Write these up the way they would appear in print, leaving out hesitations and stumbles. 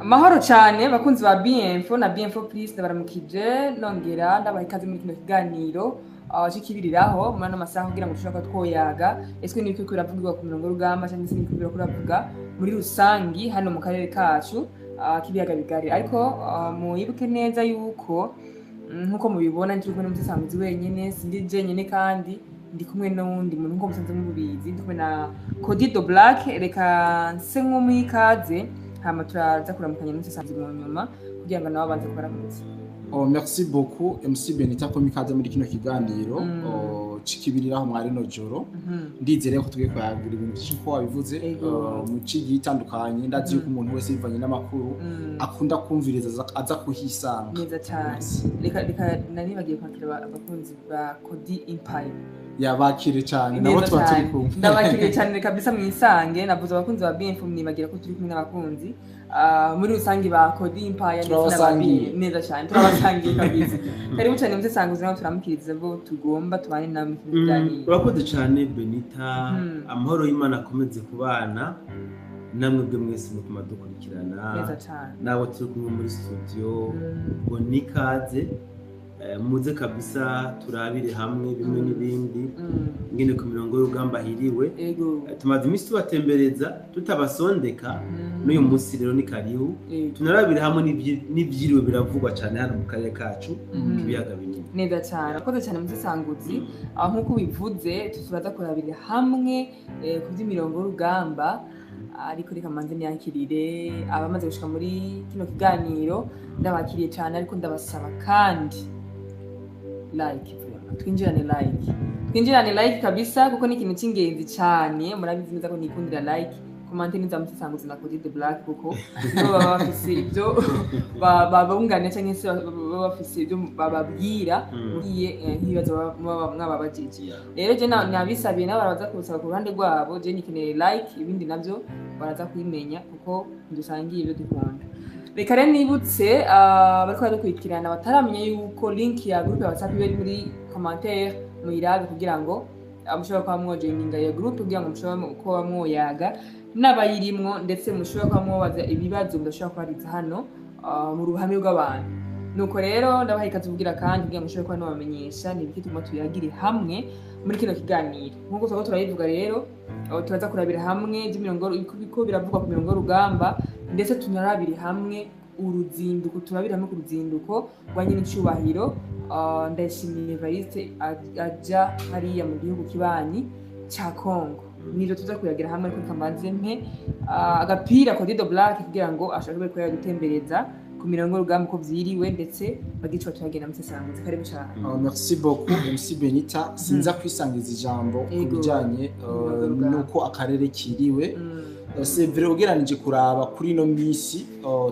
Amahoro cyane bakunzi ba BMFO na BMFO Plus, ndabaramukije nongera ndabaha ikaze muri kino kiganiro cikibiriraho muri ano masaha kugira ngo dushobore kuba twoyaga ese n'ibiki biriko biravugirwa ku mirongo y'urugamba cyangwa se n'ibiki biriko biravuga muri rusangi hano mu karere kacu k'ibiyaga bigari. Ariko muyibuke neza yuko nkuko mubibona ntituri kumwe n'umusesanguzi wenyene, sindi jenyene, kandi ndi kumwe n'uwundi muntu nkuko musanzwe mubizi, ndi kumwe na Codido Black. Reka nse nk'umuha ikaze, hama turaza kuramukanya n'umusesanguzi mu nyuma kugira ngo nawe abanze kubaramutsa. Oh, merci beaucoup MC Benita ko mikaze muri kino kiganiro oh, cikibiriraho mwari no joro. Ndizere ko tugiye kuyagira ibintu byinshi nkuko wabivuze. Mu cigiye itandukanye, ndazi yuko umuntu wese bivanye n'amakuru akunda kumviriza aza kuhisanga. Neza cyane. Merci. Reka nari bagiye kwakira abakunzi ba Codi Empire. Yabakire cyane nabo Neza tuba turi cyane. kumwe. Ndabakiriye cyane kabisa, mwisange. Navuze abakunzi ba BMF, mwibagira ko turi kumwe n'abakunzi muri rusange ba Codi Empire ndetse n'aba Turabasangiye. BMF. Neza cyane, turabasangiye kabisa. Karibu cyane musesanguzi, nawe turamukiriza bo tugomba tubane namwe mu kiganiro. Urakoze cyane Benita. Amahoro y'Imana akomeze kubana namwe bwe mwese mutuma dukurikirana Neza cyane. n'abo turi kumwe muri studio. Ngo nikaze, muze kabisa turabire hamwe bimwe n'ibindi ngene ku mirongo y'urugamba hiriwe. Tumaze iminsi tubatembereza tutabasondeka, n'uyu munsi rero ni karibu tunarabire hamwe n'ivyiriwe biravugwa cyane hano mu karere kacu k'ibiyaga binini. Neza cyane, akoze cyane musesanguzi. Aho nk'uko ubivuze turaza kurabira hamwe ku by'imirongo y'urugamba, ariko reka manze niyakirire abamaze gushika muri kino kiganiro. Ndabakiriye cyane, ariko ndabasaba kandi like, vraiment twinjirane like, twinjirane like kabisa, kuko ni ikintu cy'ingenzi cyane. Murabizi neza ko nikundira like, commentaire n'iza musesanguzi na Cody the Black, kuko nibo baba bafise ibyo babunganira cyangwa se baba bafise ibyo bababwira mugiye nk'ibibazo muba mwababajije. Rero je nabisabiye nabo baraza kubisaba ku ruhande rwabo. Je nikeneye like, ibindi navyo baraza kubimenya kuko ntidusangiye ibyo dukunda. Reka rero nibutse bariko baradukurikirana bataramenya yuko link ya groupe ya WhatsApp iba iri muri commentaire, muyirabe kugira ngo mushobora kuba mwojoininga iyo groupe, kugira ngo mushobore kuba mwoyaga n'abayirimwo, ndetse mushobora kuba mwobaza ibibazo mudashobora kubariza hano mu ruhame rw'abantu. Nuko rero ndabaha ikaze kugira kandi kugira ngo mushobore kuba nobamenyesha ni ibiki tuguma tuyagire hamwe muri kino kiganiro. Nk'uko turiko turabivuga rero, aho turaza kurabira hamwe iby'imirongo ko biravugwa ku mirongo y'urugamba, ndetse tunarabire hamwe uruzinduko, turabire hamwe ku ruzinduko rwa nyir'icyubahiro Ndayishimiye Evariste aja hariya mu gihugu kibanyi ca Congo. Nivyo tuza kuyagira hamwe, ariko reka mbanze mpe agapira Codido Black kugira ngo ashobore kuba yadutembereza ku mirongo y'urugamba uko vyiriwe, ndetse bagica turagenda musesanguzi. Karibu cane. Oh, merci beaucoup MC Benita. Sinza kwisangiza ijambo ku bijanye Imirongo y'urugamba. nuko akarere kiriwe. C'est vrai, ugereranije kuraba kuri ino minsi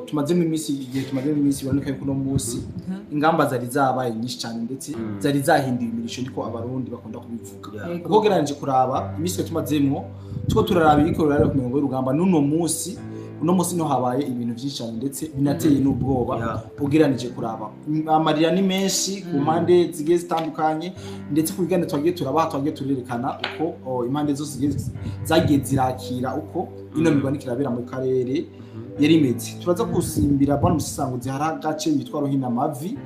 tumazemo iminsi, igihe tumazemo iminsi, biboneka yuko uno munsi ingamba zari zabaye nyinshi cyane, ndetse zari zahinduye imirisho, niko Abarundi bakunda kubivuga. Kuko ugereranije kuraba iminsi twari tumazemwo tuko turaraba ibiriko birabera ku mirongo y'urugamba n'uno munsi, uno munsi niho habaye ibintu byinshi cyane, ndetse binateye n'ubwoba. Ugereranije kuraba amarira ni menshi ku mpande zigiye zitandukanye, ndetse ku biganiro twagiye turabaha twagiye turerekana uko impande zose zagiye zirakira uko ino mirwano irabera mu karere yari imeze. Turaza gusimbira, bwana musesanguzi, hari agace bitwa Ruhinamavi.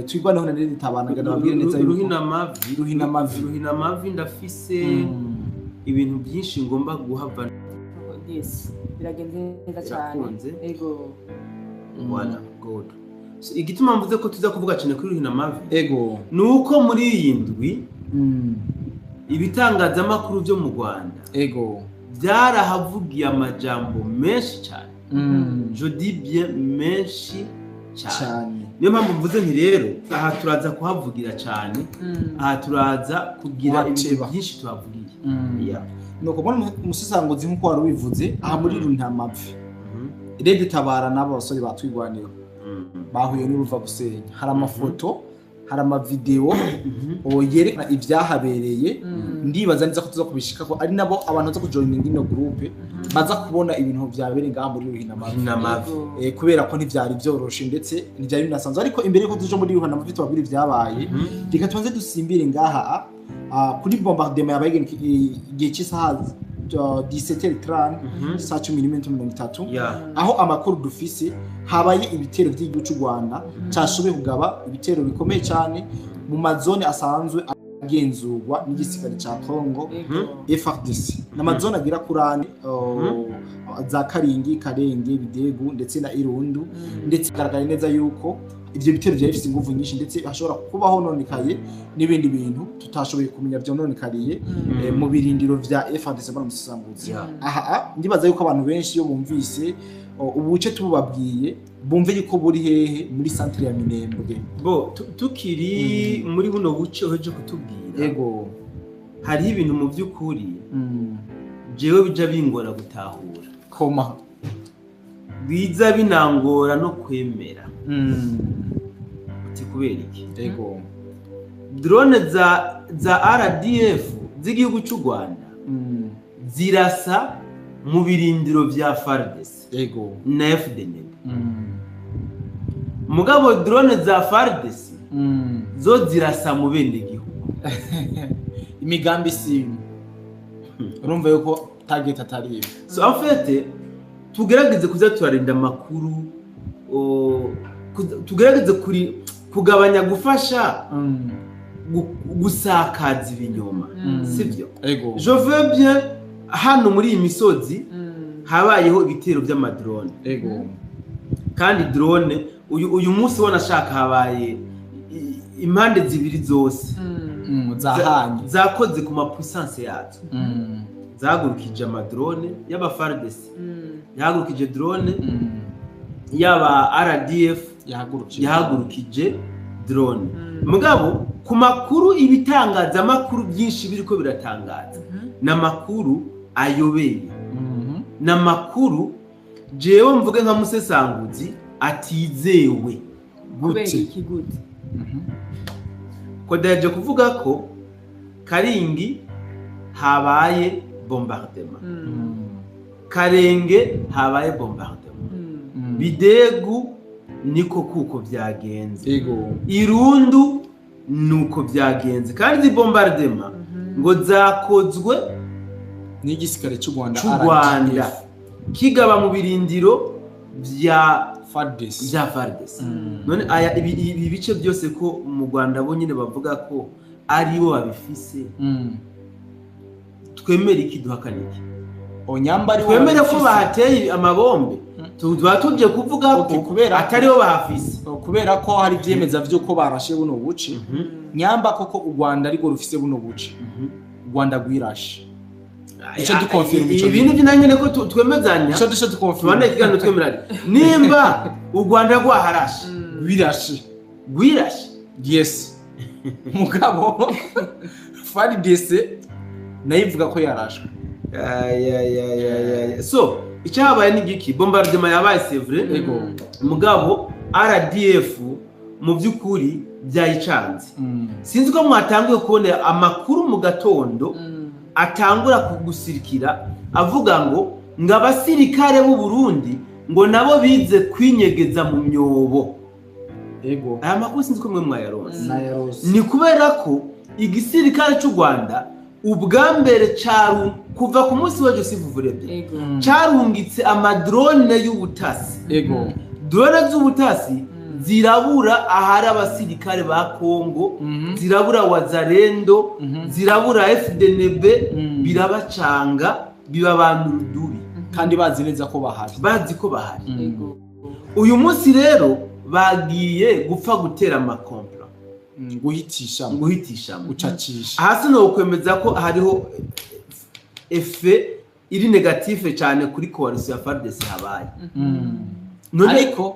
Twigwaneho na Rede Tabana, ndababwire neza yuko Ruhinamavi. Ruhinamavi. Ruhinamavi ndafise ibintu byinshi ngomba guhava. Yes, biragenze neza cyane. Birakunze. Ego. Voilà, good. So, igituma mvuze ko tuza kuvuga cyane kuri Ruhinamavi ni uko muri iyi ndwi ibitangazamakuru byo mu Rwanda byarahavugiye amajambo menshi cyane. Je dis bien menshi cyane. Cyane. Niyo mpamvu mvuze nti rero aha turaza kuhavugira cyane, aha turaza kugira ibintu Kuhateba. byinshi tuhavugiye. Yeah. Nuko mbona umusesanguzi, nk'uko wari ubivuze, aha muri Ruhinamavi Rede Tabara n'aba basore batwigwanira bahuye n'uruva gusenya. Hari amafoto, hari amavideo yerekana ibyahabereye. Ndibaza neza ko tuza kubishika ko ari nabo abantu baza kujoininga ino groupe baza kubona ibintu vyabereye ngaha muri Ruhinamavi. Ruhinamavi. Kubera ko ntivyari vyoroshe, ndetse ntivyari binasanzwe. Ariko imbere yuko tuja muri Ruhinamavi tubabwira ivyabaye, reka tubanze dusimbire ngaha kuri bombardement yabaye igihe cy'isaha 17h30, saa 10:30, aho amakuru dufise habaye ibitero by'igihugu cy'u Rwanda cyashoboye kugaba ibitero bikomeye cyane mu mazone asanzwe agenzurwa n'igisirikare cya Congo FARDC, n'amazone agera kuri ane, za Karingi, Karenge, Bidegu ndetse na Irundu. Ndetse bigaragara neza yuko ivyo bitero byari bifite inguvu nyinshi, ndetse hashobora kubaho nonekaye n'ibindi bintu tutashoboye kumenya vyononekariye mu birindiro vya FARDC bano musesanguzi. Aha ndibaza yuko abantu benshi iyo bumvise ubuce tubabwiye bumve yuko buri hehe muri centre ya Minembwe. Bo tukiri muri buno buce uheje kutubwira, Ego. hariho ibintu mu by'ukuri jewe bija bingora gutahura, Koma biza binangora no kwemera. Uti kubera iki? Ego. Drone za RDF z'igihugu cy'u Rwanda zirasa mu birindiro vya FARDC Ego. na FDNB. Mugabo drone za FARDC zo zirasa mu bene gihugu. Imigambi si urumva yuko target atari iyo. So en fait tugerageze kuza turarinda amakuru, tugerageze kugabanya gufasha gusakaza ibinyoma, sibyo? Ego. Je veux bien, hano muri iyi misozi habayeho ibitero by'amadrone. Ego. Kandi drone uyu munsi wanashaka habaye impande zibiri zose Zahanye zakoze ku ma puissance yazo. Zahagurukije amadrone y'aba FARDC, yahagurukije drone y'aba RDF, yahagurukije yahagurukije drone. Mugabo ku makuru ibitangazamakuru byinshi biriko biratangaza n'amakuru ayobeye, n'amakuru jewe mvuge nka musesanguzi atizewe. Kubera Gute? iki? Gute? Kodaje kuvuga ko Karingi habaye bombardement, Karenge habaye bombardement, Bidegu niko kuko byagenze, Ego. Irundu nuko byagenze. Kandi izi bombardement ngo zakozwe n'igisirikare cy'u Rwanda cy'u Rwanda RDF. kigaba mu birindiro vya FARDC. vya FARDC. None aya ibi bice byose ko mu Rwanda bo nyine bavuga ko aribo babifise, twemere iki, duhakane iki? Onyamba ari Twemere ko bahateye amabombe, tuba tuje kuvuga ko Okay, kubera- ataribo bahafise. Kubera ko hari ivyemeza vy'uko barashe buno buce, nyamba koko u Rwanda ariko rufise buno buce, u Rwanda rwirashe. Ico dukonfirma ico. Ibintu by'inanyene ko twemezanya. Ico duce dukonfirma. Tubane ikiganiro twemeranye nimba u Rwanda rwaharashe. Rwirashe. Rwirashe. Yes, mugabo FARDC nayo ivuga ko yarashwe. Ay, ay, ay, ay, ay. So icyabaye ni giki? Bombardement yabaye, c'est vrai. Ego. Mugabo RDF mu by'ukuri byayicanze. Sinzi ko mwatanguye kubona amakuru mu gatondo atangura kugusirikira avuga ngo abasirikare b'u Burundi ngo nabo bize kwinyegeza mu myobo. Ego. Aya makuru sinzi ko mwe mwayaronse. Nayarose. Ni kubera ko igisirikare cy'u Rwanda ubwa mbere caru kuva ku munsi w'ejo, si vuvurebye, Ego. carungitse amadrone y'ubutasi. Ego. Drone z'ubutasi zirabura ahari abasirikare ba Kongo, zirabura Wazalendo, zirabura FDNB, birabacanga, bibabanura udubi. Kandi bazi neza ko bahari. Bazi ko bahari. Ego. Uyu munsi rero bagiye gupfa gutera amakompla, Guhitisha, guhitishamo, gucacisha. Hasi no kwemeza ko hariho effet iri négative cyane kuri coalition ya FARDC habaye. None Ariko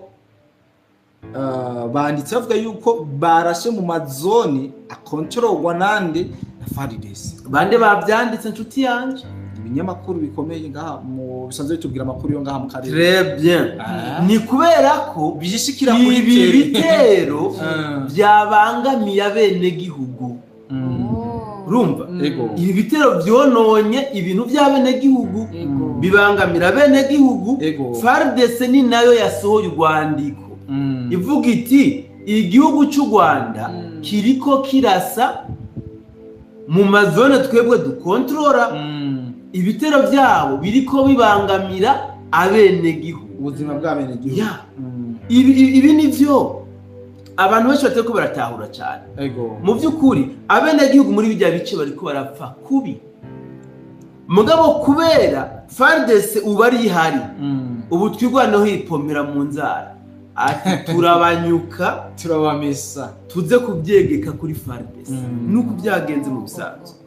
banditse bavuga yuko barashe mu mazone akontororwa nande? Na FARDC. Bande babyanditse, nshuti yanje? Ibinyamakuru bikomeye ngaha mu bisanzwe bitubwira amakuru yo ngaha mu karere. Très bien. Ni kubera ko Bishishikira kuri ibi tele. bitero Ah. byabangamiye abenegihugu. Oh. Urumva? Ego. Ibi bitero byononye ibintu by'abenegihugu, Ego. bibangamira abenegihugu. Ego. FARDC ni nayo yasohoye urwandiko ivuga iti igihugu cy'u Rwanda kiriko kirasa mu mazone twebwe dukontorora. Ibitero byabo biriko bibangamira abenegihugu, ubuzima bw'abenegihugu. Ibi nivyo abantu benshi batariko baratahura cyane. Mu by'ukuri abenegihugu muri bijya bice bariko barapfa kubi, mugabo kubera FARDC ubu ari ihari, ubu twirwanaho ipomera mu nzara, ati turabanyuka turabamesa tuze kubyegeka kuri FARDC. Nuko byagenze mu bisanzwe.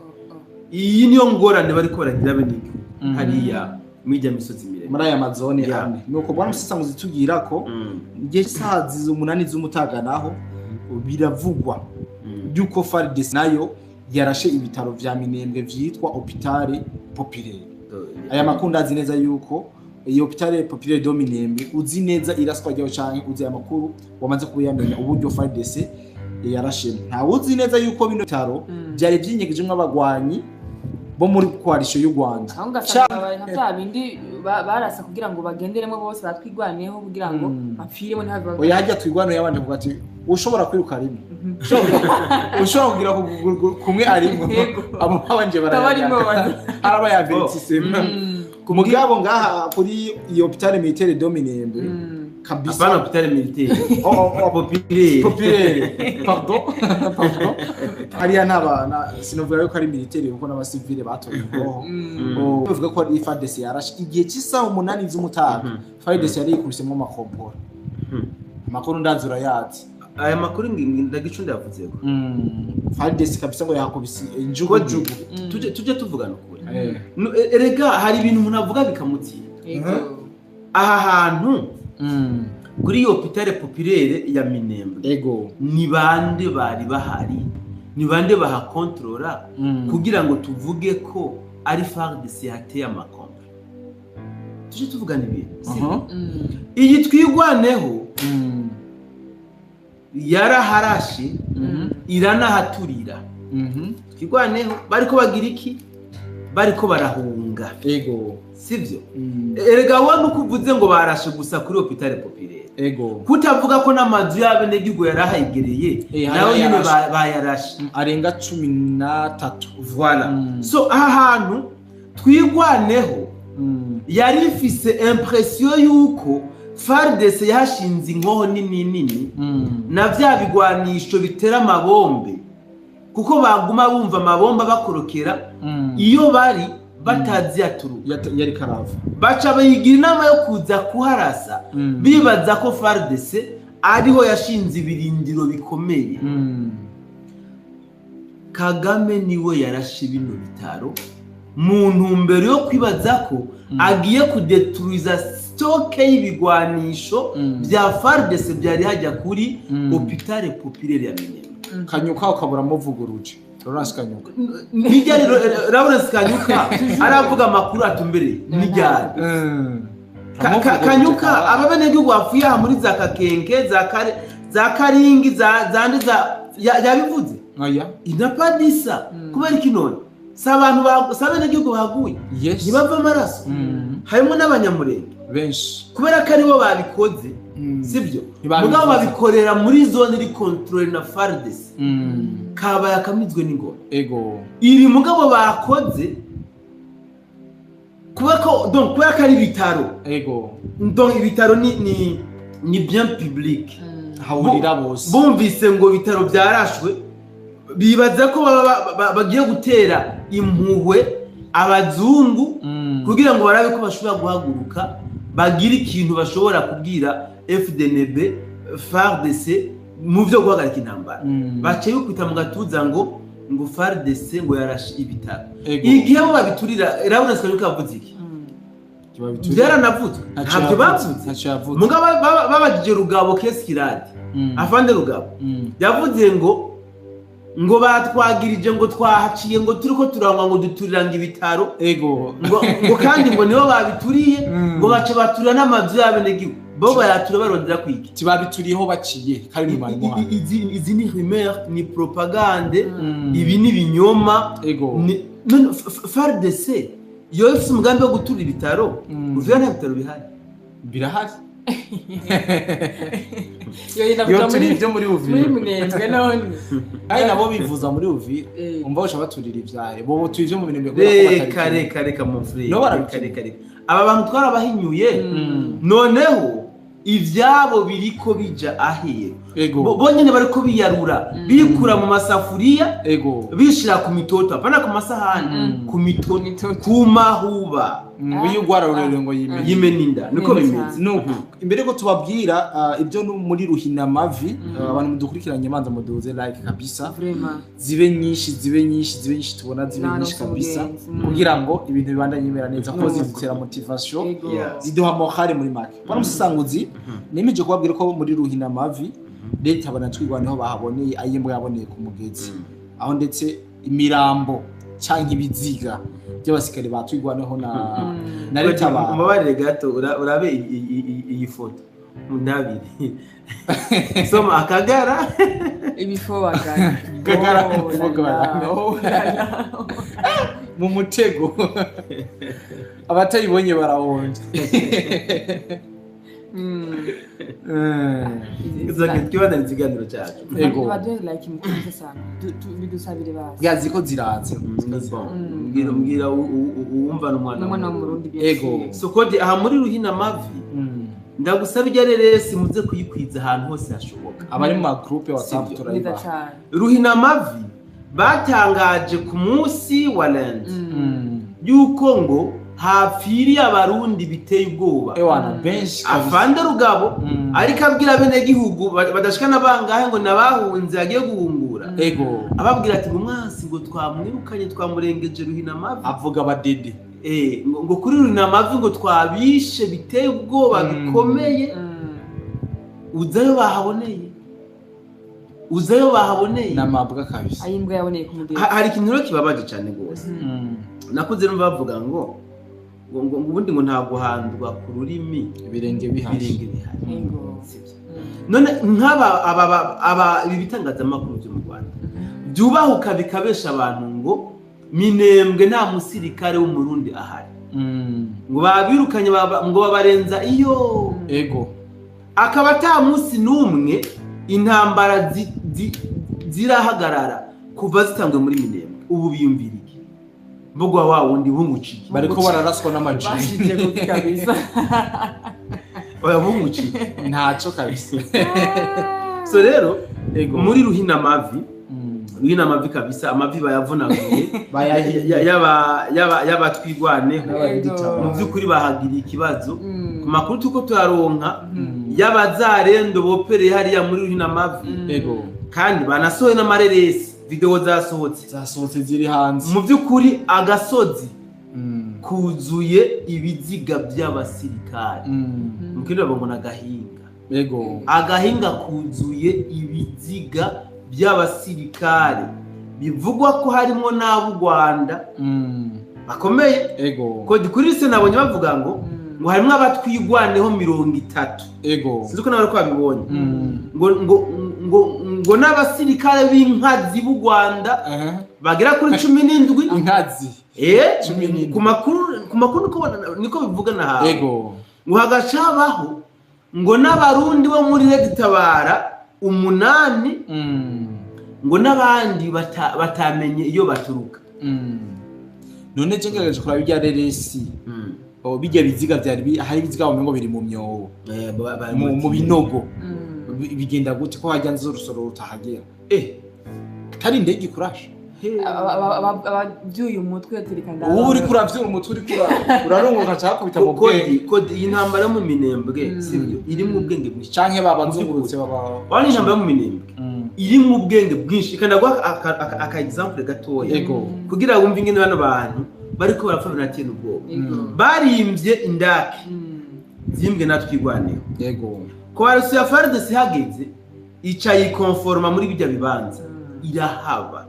Iyi niyo ngorane bariko baragira abenegihugu hariya muri misozi miremire, muri aya mazone ane. Nuko bwana Musesanguzi tubwira ko igihe cy'isaha 8 z'umutaga naho biravugwa yuko FARDC nayo yarashe ibitaro vya Minembwe vyitwa Hôpital Populaire. Aya makuru azi neza yuko iyo Hôpital Populaire de Minembwe uzi neza iraswa ryayo canke uzi aya makuru wamaze kuyamenya uburyo FARDC yarashe. Nta uzi neza yuko bino bitaro byari vyinyegejemwo abagwanyi bo muri coalition y'u Rwanda. Aho ngasanga nka bya bindi barasa kugira ngo bagenderemo bose batwigwaneho kugira ngo bapfiremo ntihave. Oya, hajya twigwaneho yabanje kuvuga ati ushobora kwiruka rimwe, ushobora kugira kumwe arimwe, abo babanje barayanga araba yavertise mugabo ngaha kuri iyo hôpital militaire de Minembwe kabisa. Apana hôpital militaire, populaire, populaire, pardon, pardon, hariya n'abana sinovuga yuko ari militaire kuko n'abasivile batoye ngoho. Bavuga ko ari FARDC yarashe igihe cy'isaha 8 z'umutaga. FARDC yari yikubisemo amakompora. Amakuru ndazi urayazi. Aya makuru ndagico ndavuzeko. FARDC kabisa ngo yakubise injugujugu. Tuje tuvugana ukuri. Erega hari ibintu umuntu avuga bikamutira. Aha hantu kuri iyo hôpital populaire ya Minembwe, ni bande bari bahari, ni bande bahakontorora kugira ngo tuvuge ko ari FARDC yateye amakombe? Tuje tuvugana ibintu. Iyi twigwaneho yaraharashe iranahaturira. Twigwaneho bariko bagira iki? Bariko barahunga. Sivyo? Erega wowe nuko uvuze ngo barashe gusa kuri hôpital populaire, kutavuga ko n'amazu y'abenegihugu yarahayegereye nawe nyine bayarashe arenga 13. Voilà. So aha hantu twigwaneho yari ifise impression yuko FARDC yashinze inkoho nini nini na vya bigwanisho bitera amabombe, kuko baguma bumva amabomba bakorokera iyo bari batazi yaturuka yari karava. Baca bayigira inama yo kuza kuharasa, bibaza ko FARDC ariho yashinze ibirindiro bikomeye. Kagame niwe yarashe bino bitaro mu ntumbero yo kwibaza ko agiye kudetruiza stoke y'ibigwanisho bya FARDC byari hajya kuri Hôpital Populaire ya Minembwe. Kanyuka ukabura muvuguruje Lawrence Kanyuka. Nijyari Lawrence Kanyuka aravuga amakuru atumbereye nijyari. Kanyuka ababenegihugu bapfuye aha muri za Kakenke, za Karingi, za zande za yabivuze. Oya. Inapadisa kubera iki none? Si abantu si abenegihugu baguye. Ntibava amaraso. Harimo n'abanyamurenge benshi. Kubera ko aribo babikoze. Sibyo? Mugabo babikorera muri zone iri contrôlée na FARDC. Kabaye akamizwe n'ingoma. Ibi mugabo bakoze kubera ko donc kubera ko ari ibitaro. Donc ibitaro ni bien public. Hahurira bose. Bumvise ngo ibitaro byarashwe bibaza ko bagiye gutera impuhwe abazungu kugira ngo barabe ko bashobora guhaguruka bagira ikintu bashobora kubwira FDNB, FARDC mu byo guhagarika intambara. Baciye bikubita mu gatuza ngo FARDC ngo yarashe ibitaro. Igihe bo babiturira Lawrence Kanyuka yavuze iki? Byaranavuzwe. Ntabyo bavuze. Mugabo babajije Rugabo Keskiradi. Afande Rugabo. Yavuze ngo batwagirije ngo twahaciye ngo turiko turangwa ngo duturiranga ibitaro. Ngo kandi ngo nibo babituriye ngo bace baturira n'amazu y'abenegihugu. Bo bayatura barondera kwiki. Tibabituriyeho baciye kandi ni bari muhana. Izi ni rumeur, ni propagande, ibi ni binyoma. None FARDC yo ifite umugambi wo gutura ibitaro, uvira nta bitaro bihari. Birahari. Yo turi ibyo muri Uvira. Muri Minembwe none. Ari nabo bivuza muri Uvira. Umva bosha baturira ivyahe. Bo turi ibyo mu Minembwe kubera ko batari. Reka mon frère. Reka. Aba bantu twarabahinyuye. Noneho ivyabo biriko bija ahiye. Bonyene bariko biyarura, bikura mu masafuriya, bishira ku mitoto, apana ku masahani, ku mitoto, ku mahuba. Uyu gwara rurerure ngo yimena inda, niko bimeze. Nuko imbere ko tubabwira ibyo muri Ruhina Mavi, abantu mudukurikiranye manza muduze like kabisa. Zibe nyinshi, zibe nyinshi, zibe nyinshi, tubona zibe nyinshi kabisa kugira ngo ibintu bibandanye bimera neza, ko zidutera motivation, ziduha morale muri make. Bwana musanguzi, nemeje kubabwira ko muri Ruhina Mavi leta banatwigwaneho bahaboneye ayimbwa yaboneye ku mugezi, aho ndetse imirambo canke ibiziga by'abasikari batwigwaneho na leta ba mubabarire gato urabe iyi foto mundabiri soma akagara ibifobagana kagara ibifobagana mu mutego abatayibonye barahonje. Twibanire ikiganiro cyacu. Ego. Baduhe like mukunze sana. Bidusabire basi. Yazi ko ziratse. Mbwira uwumva n'umwana w'Umurundi. Ego. So kode aha muri Ruhina Mavi ndagusaba ijya reresi muze kuyikwiza ahantu hose hashoboka. Abari mu groupe WhatsApp turayibaha. Ruhina Mavi batangaje ku munsi wa Lent yuko ngo hapfiriye abarundi biteye ubwoba. Ewana benshi kabisa. Afande Rugabo ariko abwira bene gihugu badashikana bangahe ngo nabahunze agiye guhungura. Ego. Ababwira ati ngo mwansi ngo twamwirukanye twamurengeje Ruhina Mavi. Avuga abadede. Ngo kuri Ruhina Mavi ngo twabishe biteye ubwoba bikomeye. Uzayo bahaboneye. Uzayo bahaboneye. Namabwa kabisa. Ayimbwa yaboneye ku mugezi. Hari ikintu rero kibabaje cyane gose. Nakuze numva bavuga ngo ngo ubundi ngo nta guhandwa ku rurimi ibirenge bihari. None nk'aba aba ibi bitangazamakuru byo mu Rwanda byubahuka bikabesha abantu ngo Minembwe nta musirikare w'Umurundi ahari, ngo babirukanye ngo babarenza iyo. Ego. Akaba ata munsi n'umwe intambara zirahagarara kuva zitangwe muri Minembwe. Ubu biyumvira iki? Mbogwa wa wundi bunguciye bariko bararaswa n'amaji bashije kabisa. Oya bunguciye ntaco kabisa. So rero muri Ruhina Mavi, Ruhina Mavi kabisa amavi bayavunaguye yaba twigwaneho mu byukuri bahagiriye ikibazo. Ku makuru tuko turaronka y'abazarendo bopereye hariya muri Ruhina Mavi. Ego. Kandi banasohoye n'amareresi, video zasohotse ziri hanze. Mu byukuri agasozi kuzuye ibiziga by'abasirikare. Mu kindi babona agahinga. Ego. Agahinga kuzuye ibiziga by'abasirikare bivugwa ko harimo n'abo Rwanda bakomeye. Ego. Ko kuri se nabonye bavuga ngo harimo abatwigwaneho 30. Ego. Sinzi ko nawe ko babibonye. Ngo ngo ngo ngo n'abasirikare b'inkazi b'u Rwanda bagera kuri 17 inkazi. Ku makuru niko bivuga na hawe. Ego. Ngo hagacabaho ngo n'abarundi bo muri Red Tabara 8 ngo n'abandi batamenye iyo baturuka. None je ngerageje kuraba ibya reresi. Bijya biziga byari hari biziga ngo biri mu myobo mu binogo. Bigenda gute ko hajya nzo rusoro rutahagera? Tari indege ikurasha. Ababyuye umutwe yatirikanda. Ubu uri kuravyura umutwe uri kurarunguka cyakubita mu bwenge. Kodi iyi ntambara mu Minembwe sibyo irimo ubwenge bwinshi canke babazungurutse baba. Wani intambara mu Minembwe irimo ubwenge bwinshi. Kandi agwa aka example gatoya. Kugira wumve ingene bano bantu bariko barapfa binatera ubwoba. Barimvye indaki zimbwe natwigwaneho. Yego. Koalisiyo ya FARDC ihageze ica yikonforma muri bijya bibanza irahaba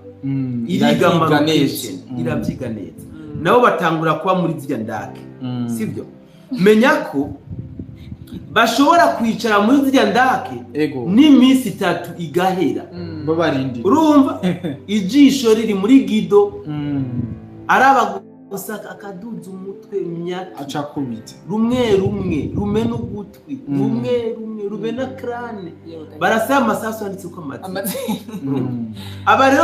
iriga neza irabyiga neza nabo batangura kuba muri zirya ndake, sibyo? Menya ko bashobora kwicara muri zirya ndake n'iminsi 3 igahera babarindira. Urumva ijisho riri muri Gido araba Gusa akaduza umutwe myaki aca kubita rumwe rumwe rumena ugutwi, rumwe rumwe rumena crâne. Barasaba amasasu yanditse ko amazina. Aba rero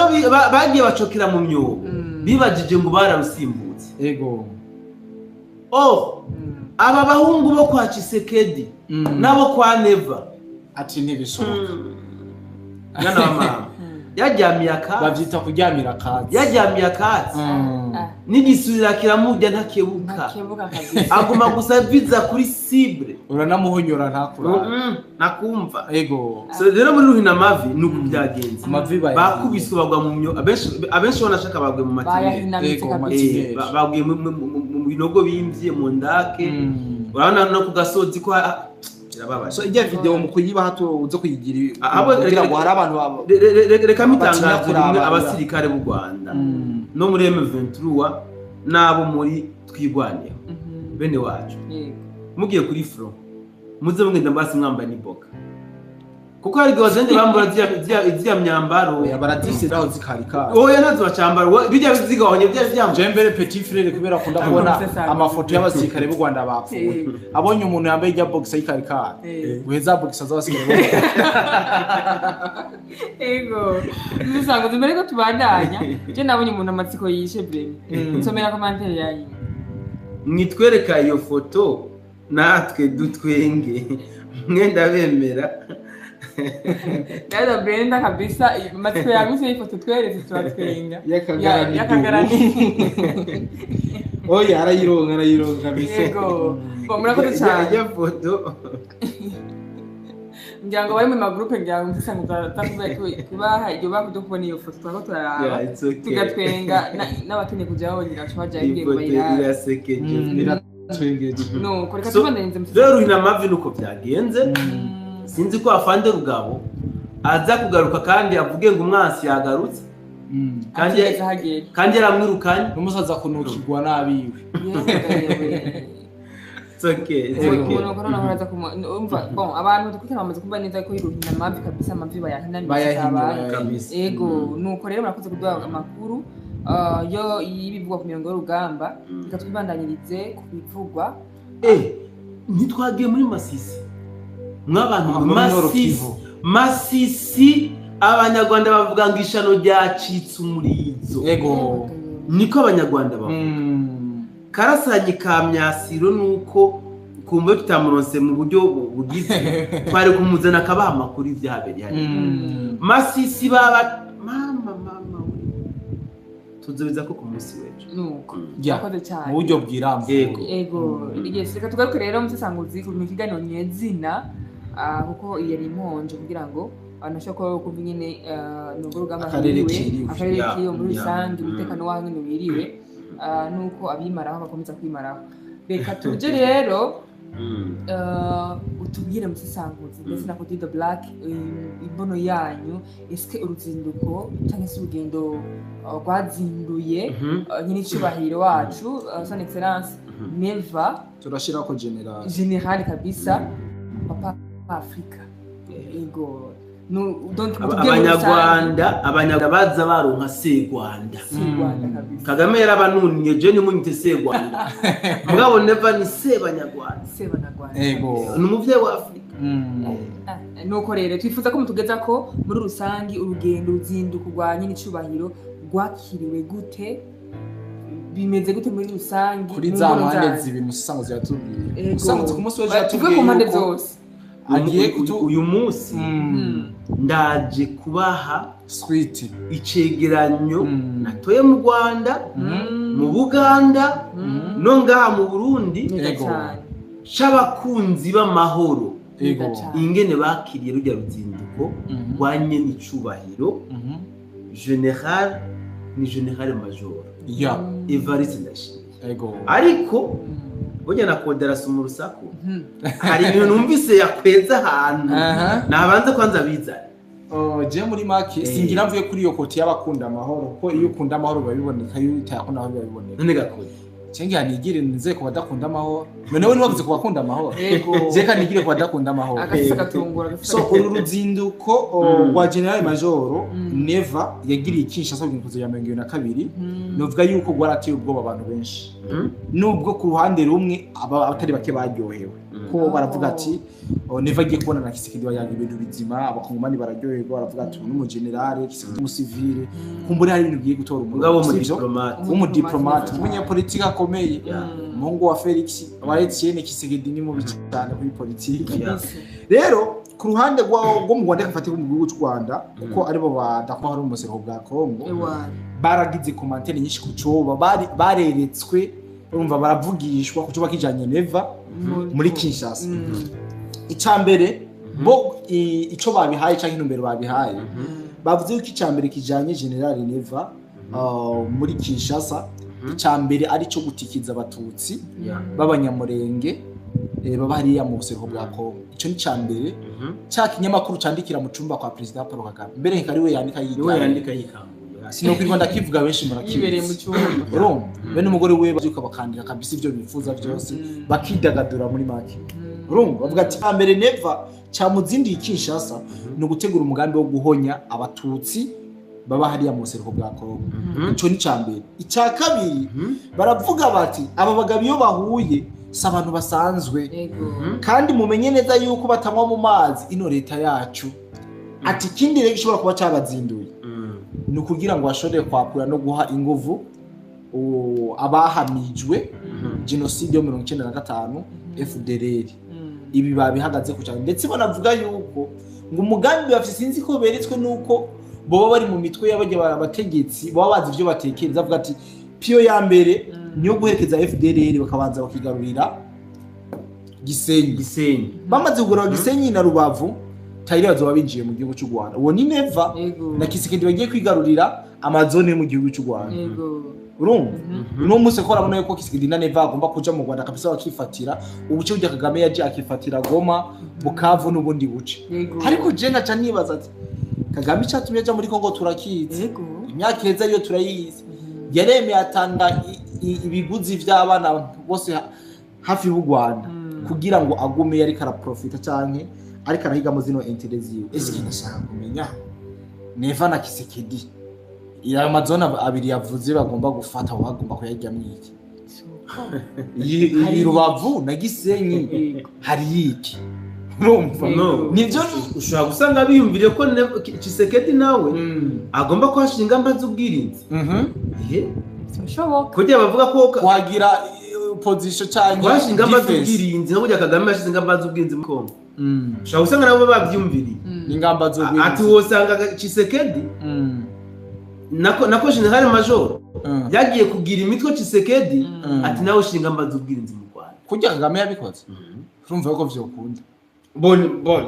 bagiye bacokera mu myobo, bibajije ngo bararusimbutse. Oh, aba bahungu bo kwa Tshisekedi nabo kwa Neva ati ntibishoboka. Mwana wa mama, yaryamiye akatsi. Bavyita kuryamira akatsi. Yaryamiye akatsi, n'igisubira kiramurya, ntakebuka. Ntakebuka kabisa. Aguma gusa viza kuri cible. Uranamuhonyora ntakurara. Nakumva. So rero muri Ruhinamavi nuko byagenze. Amavi bayahinye. Bakubiswe bagwa mu myo, abenshi banashaka bagwe mu matinere. Bayahinamitse kabisa. Baguye mu binogo bimvye mu ndake. Urabona no ku gasozi ko birababaje. So ijya video mu kuyibaha uze kuyigira kugira ngo hari abantu Reka batinya mitangazo kuraba. rimwe, abasirikare b'u Rwanda no muri M23 n'abo muri Twigwaneho, bene wacu, mugiye kuri front muze mugenda mbasi mwambaye n'iboka, kuko hari igihe bazende bambura ziriya myambaro. Oya, barazisiraho zikarikara. Oya, nazo bacambara bijya zigabanya bijya byambara. Je mbere petit frère, kubera akunda kubona Sasa. amafoto y'abasirikare b'u Rwanda bapfuye, abonye umuntu yambaye ijya boxer y'ikarikara, guheza boxer z'abasirikare b'u Rwanda. Ego, musango mbere ko tubandanya, je nabonye umuntu amatsiko yishe vraiment. Nsomera commentaire yanyu. Mwitwereka iyo foto natwe dutwenge, mwenda bemera. Rero Brenda kabisa amatsiko yaguse y'ifoto tweretse turatwenga. Y'akagara ni Y'akagara ni. Oya, arayironka, arayironka kabisa. Yego. Bon, murakoze cyane. Iyo foto. Ngira ngo bari mu magroupe, ngira ngo musango takubaye kubaha iryo bako kubona iyo foto twako turaraba. Yeah, it's okay. Tugatwenga n'abakeneye kujaho ngira ngo bajayo Iyi ngiye ngo foto bayirabe. irasekeje. Iratwengeje. Nuko reka So, tubandanyirize mu rero Ruhinamavi nuko byagenze. Sinzi ko afande Rugabo aza kugaruka kandi avuge ngo umwansi yagarutse kandi atigeze ahagera. Kandi yaramwirukanye. N'umusaza kunukirwa n'abiwe. Yewe. It's okay, it's okay. Umuntu corona horaza kumu umva. Bon, abantu dukurikirana bamaze kumva neza ko Ruhina amavi kabisa, amavi bayahinamiye. Bayahinura. Kabisa. Ego, nuko rero murakoze kuduha amakuru yo y'ibivugwa ku mirongo y'urugamba. Reka twibandanyirize ku bivugwa. Ntitwagiye muri Masisi mw'abantu Ah, mwe? muri Nord Masisi. Kivu. Masisi, Abanyarwanda bavuga ngo ishano ryacitse umurizo. Niko Abanyarwanda bavuga. Karasanyi ka myasiro nuko kumva tutamuronse mu buryo bugize, twari kumuzana akabaha amakuru y'ibyahabereye hariya. Masisi baba mama mama we, tuzobiza ko ku munsi w'ejo. Nuko Ya, murakoze cyane. mu buryo bwirambuye. Yego. Ego, yes, reka tugaruke rero musesanguzi mu kiganiro nyezina, kuko iyi yari imponje kugira ngo abantu bashobore kuba kumva nyine nubwo urugamba Akarere rwiriwe, kiriwe. akarere kiriwe muri rusange, umutekano waho nyine wiriwe, nuko abimaraho bakomeza kwimaraho. Reka tuje rero utubwire musesanguzi ndetse na Cody the Black, imbono yanyu. Eske uruzinduko cyangwa se urugendo rwazinduye nyine icyubahiro wacu, son excellence Neva, Turashirako general. General kabisa, papa Afrika. Ego. No, donc mutubwire muri rusange. Abanyarwanda baza baronka Segwanda. Si Rwanda kabisa. Kagame yarabanuniye, je nimunyite Segwanda, mugabo Neva ni Sebanyarwanda. Sebanyarwanda. Ni umuvyeyi wa Afurika. Ah, nuko rero twifuza ko mutugeza ko muri rusange urugendo, uruzinduko rwa nyine icubahiro rwakiriwe gute, bimeze gute muri rusange Kuri mu za mbono mpande zanyu? zibiri musango ziratubwiye. Ego. Musango ku munsi w'ejo Tuve yatubwiye ku mpande yuko zose. agiye kutu Uyu munsi ndaje kubaha sweet icegeranyo natoye mu Rwanda, mu Buganda no ngaha mu Burundi Neza cyane. c'abakunzi b'amahoro, Neza cyane. ingene bakiriye rujya ruzinduko rwa nyene icubahiro general, ni general major Evariste Ndayishimiye. Ariko burya na koderasi mu rusaku, hari ibintu numvise yakweza ahantu, nabanze kwanza bizane. Oh, je muri make singira mvuye kuri iyo côté y'abakunda amahoro, kuko iyo ukunda amahoro biba biboneka, iyo utayakunda amahoro biba biboneka. None gakode Cengi hanigire nze ku badakunda amahoro. None we ntiwavuze ku bakunda amahoro. Yego. Zeka nigire ku badakunda amahoro. Agafise agatungura. So uru ruzinduko rwa General Major Neva yagiriye Kinshasa ku nkuzo ya 2022, novuga yuko rwarateye ubwoba abantu benshi. Nubwo ku ruhande rumwe abatari bake baryohewe, ko baravuga ati Neva agiye kubona na Kisekedi bayaga ibintu bizima, abakongomani bararyoherwa, baravuga ati uyu ni umugenerale, Kisekedi umusivile, kumbure hari ibintu bigiye gutora mugabo umurongo. mu Sivyo? diplomate. W'umudiplomate, umunyepolitike akomeye, Yeah. umuhungu wa Felix wa Etienne Kisekedi ni mubi cyane kuri politiki. Yeah. Rero ku ruhande rwo mu Rwanda, gafate mu gihugu cy'u Rwanda, kuko aribo badakwa hari umuseruko bwa Kongo, baragize commentaire nyinshi ku coba bareretswe, urumva baravugishwa ku coba kijanye Neva muri Kinshasa. Icambere bo ico babihaye canke intumbero babihaye, bavuze yuko icambere kijanye General Neva muri Kinshasa, icambere ari cyo gutikiza abatutsi b'abanyamurenge baba hariya mu buseruko bwa Kongo. Ico ni icambere. Ca kinyamakuru candikira mu cumba kwa President Paul Kagame, mbere nkari we yandika niwe yigaye, yandika yikanguye. Sinokwirwa ndakivuga, benshi yibereye mu murakizi. cyumba. Urumva bene umugore we bavyuka bakandika kabisa ivyo bifuza byose, bakidagadura muri make. Urumva bavuga ati ambere Neva camuzindiye Kinshasa ni ugutegura umugambi wo guhonya abatutsi baba hariya mu buseruko bwa Kongo. Ico ni icambere. Ica kabiri, baravuga bati aba bagabo iyo bahuye si abantu basanzwe, Yego. kandi mumenye neza yuko batanywa mu mazi ino leta yacu. Ati ikindi rero gishobora kuba cabazinduye ni ukugira ngo bashobore kwakura no guha inguvu abahamijwe jenoside yo 95 FDLR. Ibi babihagaze ku cyane, ndetse banavuga yuko ngo umugambi bafite, sinzi ko beretswe nuko boba bari mu mitwe y'abajya abategetsi baba bazi ivyo batekereza, avuga ati piyo ya mbere niyo guherekeza FDLR bakabanza bakigarurira Gisenyi. Gisenyi. Bamaze kugura Gisenyi na Rubavu, tayiri bazoba binjiye mu gihugu cy'u Rwanda. Uwo ni Neva Yego. na Kisekedi bagiye kwigarurira amazone yo mu gihugu cy'u Rwanda. Yego. Urumva uno munsi ko urabona yuko Kisekedi na Neva agomba kuja mu Rwanda kabisa, bakifatira ubuce burya Kagame yaje akifatira Goma, Bukavu n'ubundi buce. Yego. Ariko je nkaca nibaza ati Kagame icatumye aja muri Kongo turakizi, Yego. imyaka iheze ariyo turayizi, yaremeye atanga ibiguzi vy'abana bose hafi y'u Rwanda kugira ngo agume yariko araprofita canke ariko arahigamo zino intérêts ziwe. Ese ndashaka kumenya Neva na Kisekedi, ayo mazone abiri yavuze bagomba gufata, bagomba kuyaryamwo iki? Iyi Rubavu na Gisenyi Yego. hari iki? Urumva No. nivyo. Ushobora gusanga biyumvire ko Tshisekedi nawe agomba kuhashinga ingamba z'ubwirinzi. Ihe Bishoboka. kugira bavuga ko kuhagira position canke kuhashinga ingamba defense. z'ubwirinzi, nko burya Kagame yashize ingamba z'ubwirinzi muri Kongo, ushobora gusanga nabo babyumviriye. N'ingamba z'ubwirinzi. Ati wosanga Tshisekedi nako General Major yagiye kugira imitwe Tshisekedi, ati nawe ushinga ingamba z'ubwirinzi mu Rwanda. Kurya Kagame yabikoze, urumva ko vyokunda. Bon bon,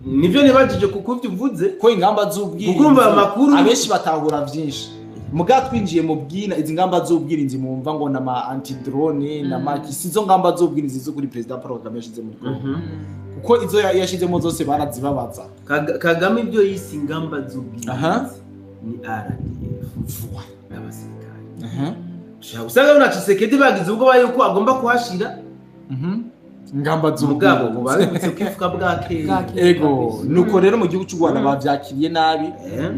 nivyo nibajije kuko ivyo uvuze. Ko ingamba z'ubwirinzi, Kuko urumva amakuru- abenshi batahura vyinshi muga twinjiye mu bwina. Izi ngamba z'ubwirinzi mumva ngo nama anti drone na maki, si izo ngamba z'ubwirinzi zo kuri President Paul Kagame yashize muri Kongo, kuko izo yashizemo zose barazibabaza. Kagame ibyo yise ingamba z'ubwirinzi ni RDF n'abasirikare. Ushobora gusanga na Tshisekedi bagize ubwoba yuko agomba kuhashira Ingamba mugabo ngo z'ubwirinzi. Babibutse kwifuka bwa kera. Bwa kera. Ego, nuko rero mu gihugu cy'u Rwanda bavyakiriye nabi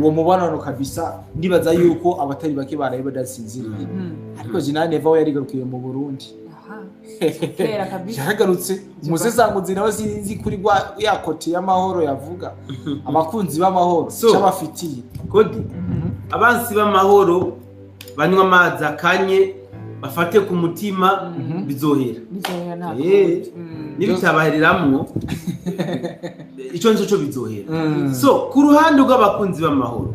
uwo mubonano kabisa. Ndibaza yuko abatari bake baraye badasinziriye. Ariko General Neva we yarigarukiye mu Burundi. Aha. Kera kabisa. Yaragarutse. Umusesanguzi nawe sinzi kuri rwa ya côté y'amahoro yavuga, abakunzi b'amahoro So. cyabafitiye. Kodi abansi b'amahoro banywa amazi akanye, bafate ku mutima, bizohera. Bizohera nta kundi. Nibitabahereramwo ico nico co bizohera. So ku ruhande rw'abakunzi b'amahoro,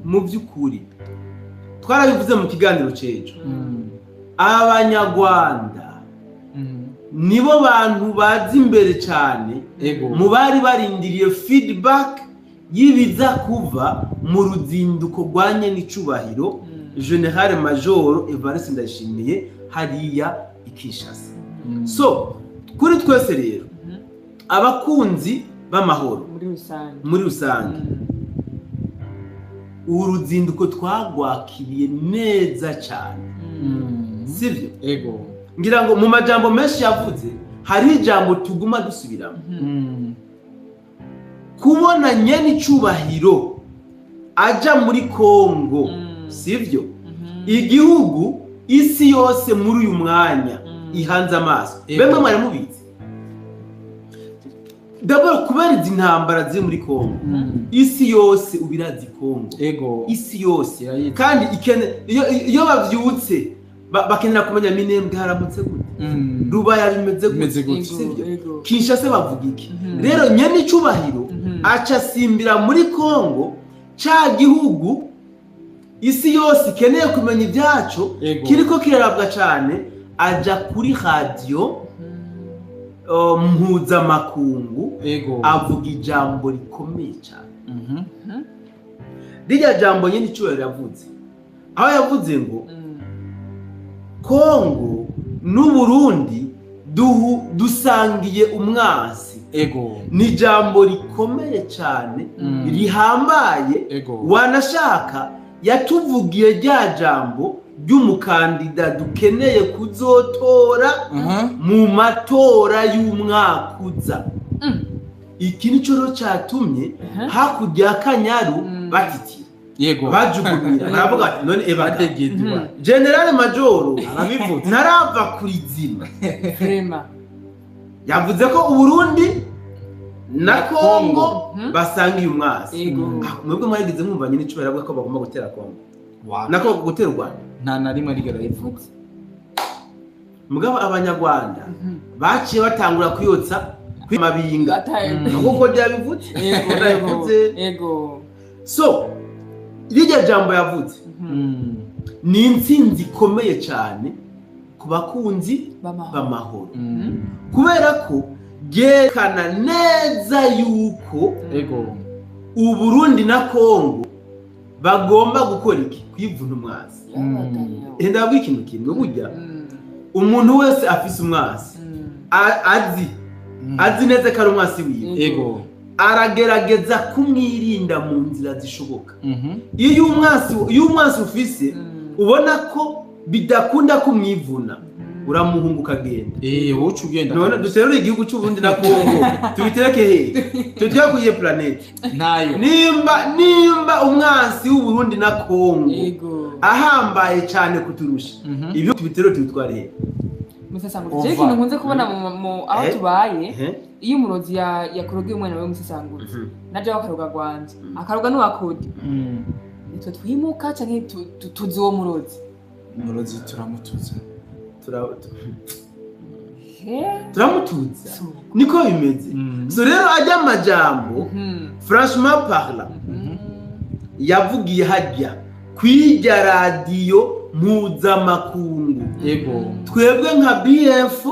mu by'ukuri twarabivuze mu kiganiro c'ejo, abanyarwanda nibo bantu bazi imbere cyane mu bari barindiriye feedback y'ibiza kuva mu ruzinduko rwanye n'icubahiro General Major Evariste Ndayishimiye hariya i Kinshasa. So kuri twese rero abakunzi b'amahoro muri rusange, muri rusange, uru ruzinduko twagwakiriye neza cyane. Sivyo? Ego. Ngira ngo mu majambo menshi yavuze hari ijambo tuguma dusubiramo. Kubona nyene icubahiro aja muri Kongo, sivyo? Igihugu isi yose muri uyu mwanya ihanze amaso. Bemwe mwari mubizi. D'abord kubera izi ntambara ziri muri Kongo, isi yose ubirazi Kongo. Ego. Isi yose. Kandi iyo bavyutse bakenera kumenya Minembwe haramutse gute, Rubaya bimeze gute, sivyo? Kinshasa bavuga iki? Rero nyene icubahiro aca simbira muri Kongo, ca gihugu isi yose ikeneye kumenya ibyaco kiriko kirarabwa cane, aja kuri radio mpuzamakungu avuga ijambo rikomeye cyane. Rirya jambo nyene icubahiro yavuze, aho yavuze ngo Kongo n'Uburundi dusangiye umwasi. Ego. Ni jambo rikomeye cyane, rihambaye. Wanashaka yatuvugiye rya jambo ry'umukandida dukeneye kuzotora mu matora y'umwaka uza. Iki nico rero cyatumye hakurya ya Kanyaru batitira. Yego. Bajugunyira baravuga ati none ebaga General Majoro arabivuze ntarava kuri zima. Vraiment. Yavuze ko Uburundi na Kongo basangiye umwasi. Mwebwe mwarigize mwumva nyine ico baravuga ko bagomba gutera Kongo. Nako gutera u Rwanda. Nta na rimwe rigera rivuga. Mugabo abanyarwanda baciye batangura kuyotsa kwimabinga. Nkuko byabivuze. Yego. Yego. So rirya jambo yavuze ni intsinzi ikomeye cyane ku bakunzi b'amahoro, kubera ko ryerekana neza yuko Uburundi na Kongo bagomba gukora iki? Kwivuna umwasi. Ndababwira ikintu kimwe, burya umuntu wese afise umwasi azi neza ko ari umwasi wiwe, aragerageza kumwirinda mu nzira zishoboka. Iyo umwasi ufise ubona ko bidakunda kumwivuna, uramuhunga ukagenda. Wowe ugenda. None duterure igihugu cy'u Burundi na Kongo tubitereke hehe? Tujye kuyihe planete? Ntayo. Nimba umwasi w'u Burundi na Kongo ahambaye cyane kuturusha, ibyo tubiterure tubitware hehe? Musasanguzi. Je ikintu nkunze kubona mu aho tubaye, iyo umurozi yakurogiye umwana we musasanguzi, naje akaroga gwanje, akaroga n'uwakodi, nitwe twimuka canke tuzi uwo murozi. Umurozi turamutuza. Turamutuza. Niko bimeze. So rero ajya amajambo, franchement parlant, yavugiye hajya kwirya radio mpuzamakungu. Yego. Twebwe nka BF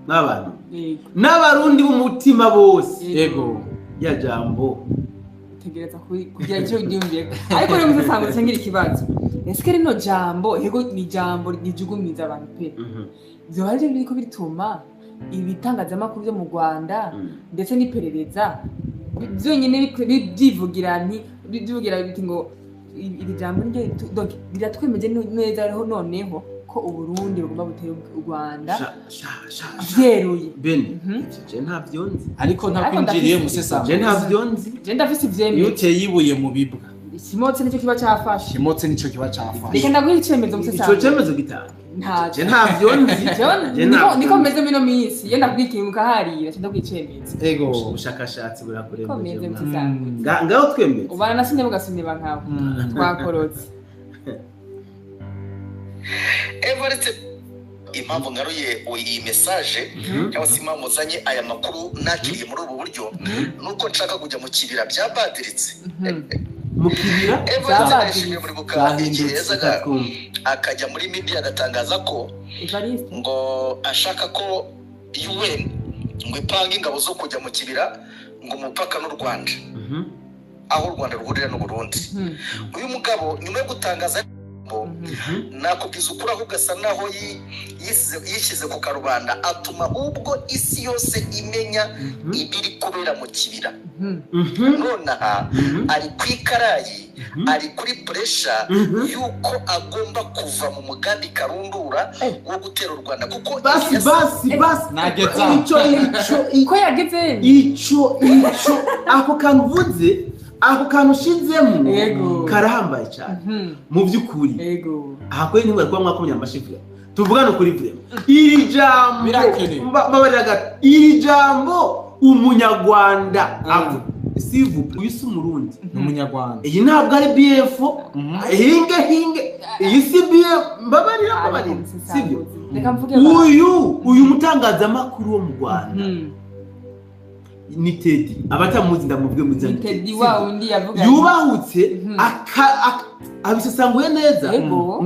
n'abantu n'abarundi b'umutima bose. Yego. Ya jambo tegereza kugira icyo ubyumviye, ariko rero musasanguzi ngira ikibazo. Ese rino jambo, yego ni jambo rijugumiza abantu pe, byo ari biriko bituma ibitangazamakuru byo mu Rwanda ndetse n'iperereza byonyine byivugira nti byivugira biti ngo iri jambo niryo, donc riratwemeje neza noneho ko Uburundi bugomba gutera u Rwanda vyeruye. Bene, je ntavyo nzi, ariko ntakwinjiriye musesanguzi. Je ntavyo nzi, je ndafise ivyemeye. Iyo uteye ibuye mu bibwa, ikimotsi nicyo kiba cafashe. Ikimotsi nicyo kiba cafashe. Reka ndaguha icemezo musesanguzi. Ico cemezo gitanga. Ntacyo. Je ntavyo nzi. Niko meze mino minsi, iyo ndakubwira ikintu ukaharira, ndaguha icemezo. Ego. Ubushakashatsi burakurembeje. Niko meze musesanguzi. Ngaho twemeze. Ubana na sinye mugasumira nkawe. Twakorotse. Evariste, impamvu ngaruye iyi message cyangwa se impamvu nzanye aya makuru nakiriye muri ubu buryo, nuko nshaka kujya mu kibira byabadiritse. Mu kibira Evariste muri buka igihe akajya muri media agatangaza ko ngo ashaka ko UN ngo ipange ingabo zo kujya mu kibira ngo umupaka n'u Rwanda, aho u Rwanda ruhurira n'u Burundi. Uyu mugabo nyuma yo gutangaza Nakubwiza ukuri, ahubwo asa naho yishyize ku karubanda, atuma ahubwo isi yose imenya ibiri kubera mu kibira. Nonaha ari ku ikarayi, ari kuri pressure yuko agomba kuva mu mugambi karundura wo gutera u Rwanda, kuko basi basi basi. Nageza. Ico ko yageze ico ako kantu uvuze, ako kantu ushinzemo karahambaye cyane mu by'ukuri. Aha kuri ntimwe kuba mwakomye amashyi, tuvugane ukuri vraiment. Iri jambo mbabarira gato, iri jambo umunyarwanda s'il vous plaît, uyu si umurundi, ni umunyarwanda. Iyi ntabwo ari BF, hinge hinge, iyi si BF, mbabarira mbabarira, sibyo? Uyu mutangazamakuru wo mu Rwanda ni Teddy, abatamuzi ndamuvuge mu izina Teddy wa undi yavuga yubahutse abisesanguye neza ngo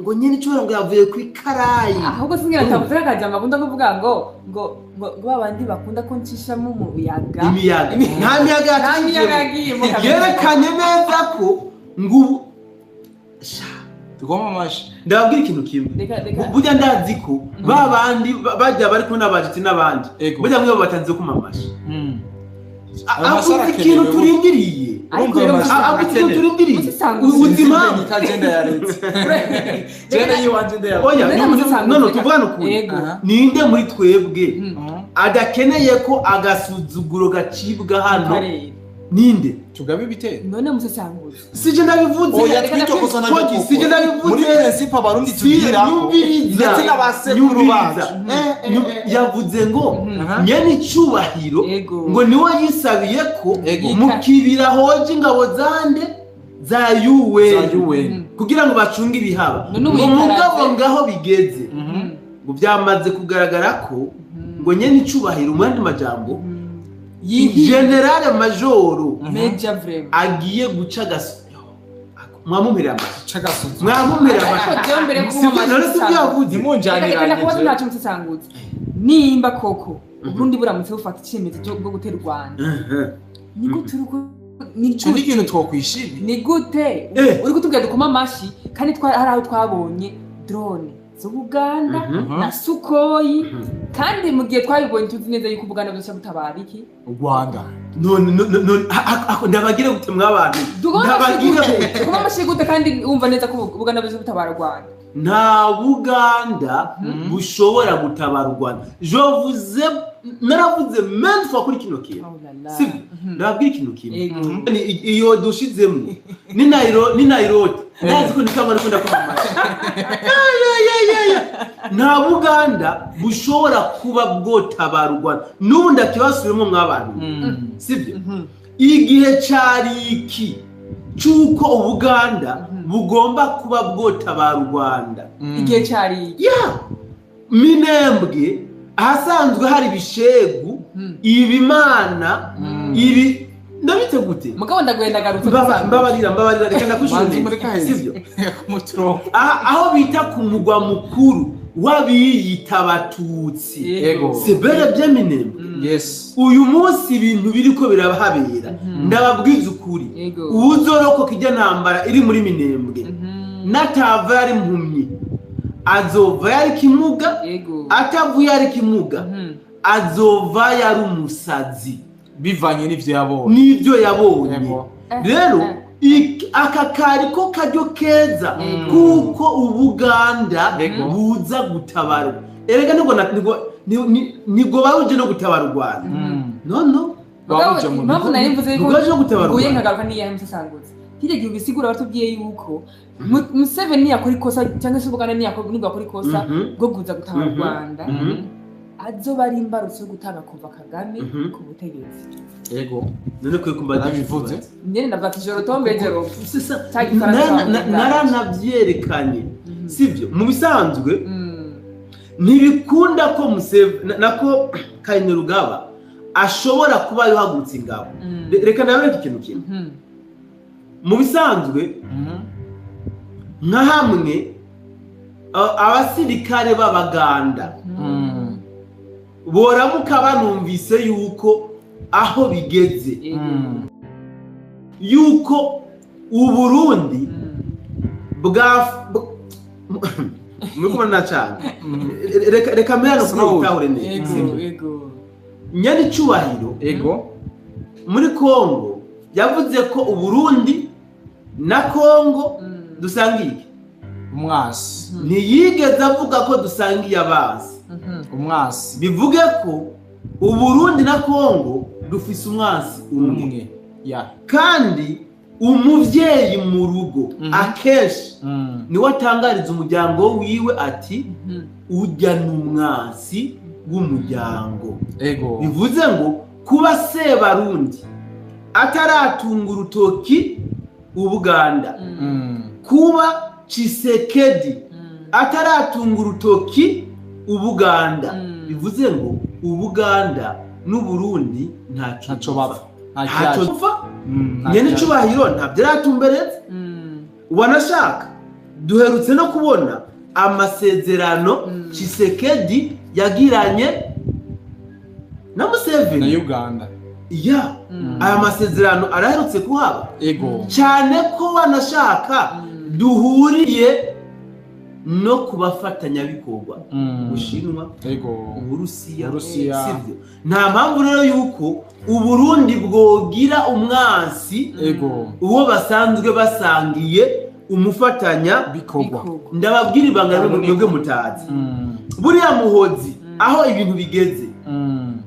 ngo nyine cyo ngo yavuye ku ikarayi. Ahubwo singira ntavuze akajambo akunda kuvuga ngo ngo ngo babandi bakunda ko ncishamo umuyaga, imiyaga nta miyaga yacishijemo, yerekanye neza ko ngo tugomba amashi. Ndababwira ikintu kimwe, burya ndazi ko babandi bajya bari kumwe n'abajiti n'abandi, burya mwe batanze kuma amashi. Avuze ikintu turindiriye, avuze ikintu turindiriye, ubuzima oya none tuvugane ukuri, ninde muri twebwe adakeneye ko agasuzuguro gacibwa hano? Ninde tugabe ibitero none musesanguze? Sije ndabivuze, oya twitokoza nabyo, sije ndabivuze muri principe abarundi tugira ndetse n'abasekuru bacu. Yavuze ngo nyene icubahiro ngo niwe yisabiye ko mu kibira hoje ingabo zande za UN kugira ngo bacunge ibihaba, ngo mugabo ngaho bigeze ngo byamaze kugaragara ko ngo nyene icubahiro mu yandi majambo General Majoro agiye guca agaso. Mwamumira amashi, mwamumira amashi. Nimba koko Uburundi buramutse bufata icyemezo cyo gutera u Rwanda, ni gute ni ikintu twokwishimira? Ni gute uri kutubwira dukoma amashi kandi hari aho twabonye drone z'Ubuganda na Sukhoi, kandi mu gihe twabibonye tuzi neza yuko Ubuganda buzoca butabara iki u Rwanda. None none ndabagire gute mwabantu, ndabagire dukoma amashi gute kandi wumva neza ko Ubuganda buzoca butabara u Rwanda? Nta Buganda bushobora gutabara u Rwanda. Je vous ai naravuze maintes fois kuri kino kintu, sibyo? Ndababwira ikintu kimwe, iyo dushizemo ni Nairobi, ndazi ko nikaba ariko ndakoma amashi. Nta Buganda bushobora kuba bwotabara u Rwanda. N'ubu ndakibasubiremo mwabantu, sibyo? Igihe cari iki cy'uko Ubuganda bugomba kuba bwotabara u Rwanda, igihe cari iki Minembwe ahasanzwe hari ibishegu, ibimana, ibi ndabite gute mugabo ndagwenda garutse. Mbabarira reka ndakushimira, sibyo? Aho bita ku mugwa mukuru wabiyita abatutsi, c'est bel et bien Minembwe. Yes. Uyu munsi ibintu biriko birahabera, ndababwiza ukuri, uwuzorokoka ijya ntambara iri muri Minembwe natava yari impumyi, azova yari kimuga, atavuye yari kimuga, azova yari umusazi bivanye n'ivyo yabonye, n'ivyo yabonye. Rero aka kari ko karyo keza kuko Ubuganda buza gutabara. Erega nibwo baruje no gutabara u Rwanda. No no, impamvu nari mvuze yuko nguye nkagaruka niyahe musesanguze kirya gihe bisigura batubwiye yuko Museveni yakora ikosa cyangwa se Ubuganda niyakora ikosa bwo kuza gutabara u Rwanda, azoba ari imbarutso yo gutanga kuva Kagame ku butegetsi. Yego, none kwe kumba nabivuze nyene ndavuga ati joro tombe joro naranavyerekanye, sivyo? Mu bisanzwe ntibikunda ko Museveni nako Kainerugaba ashobora kuba yohagurutse ingabo. Reka nabereke ikintu kimwe. Mu bisanzwe nka hamwe abasirikare b'Abaganda boramuka banumvise yuko aho bigeze yuko Uburundi bwa muri cyane. Reka mbere no kutahure neza. Yego. Nyani cyubahiro. Ego. Muri Kongo yavuze ko Uburundi na Kongo dusangiye umwasi. Ntiyigeze avuga ko dusangiye abansi. Umwasi. Bivuge ko Uburundi na Kongo dufise umwasi umwe. Ya. Kandi umuvyeyi mu rugo akenshi niwe atangariza umuryango wiwe ati ujya n'umwasi w'umuryango. Ego. Bivuze ngo kuba Sebarundi ataratunga urutoki Ubuganda, kuba Tshisekedi ataratunga urutoki Ubuganda, bivuze ngo Ubuganda n'Uburundi ntaco bapfa. Ntaco bapfa. Nyene cubahiro ntabyo yaratumberetse. Wanashaka duherutse no kubona amasezerano Tshisekedi yagiranye na Museveni na Uganda. Ya, aya masezerano araherutse kuhaba. Ego. Cyane ko wanashaka duhuriye no kubafatanyabikorwa Ubushinwa, ego, Uburusiya, sivyo. Nta mpamvu rero yuko Uburundi bwogira umwansi, ego, uwo basanzwe basangiye umufatanya bikorwa. Ndababwira ibanga mwebwe mutazi. Buriya Muhozi aho ibintu bigeze,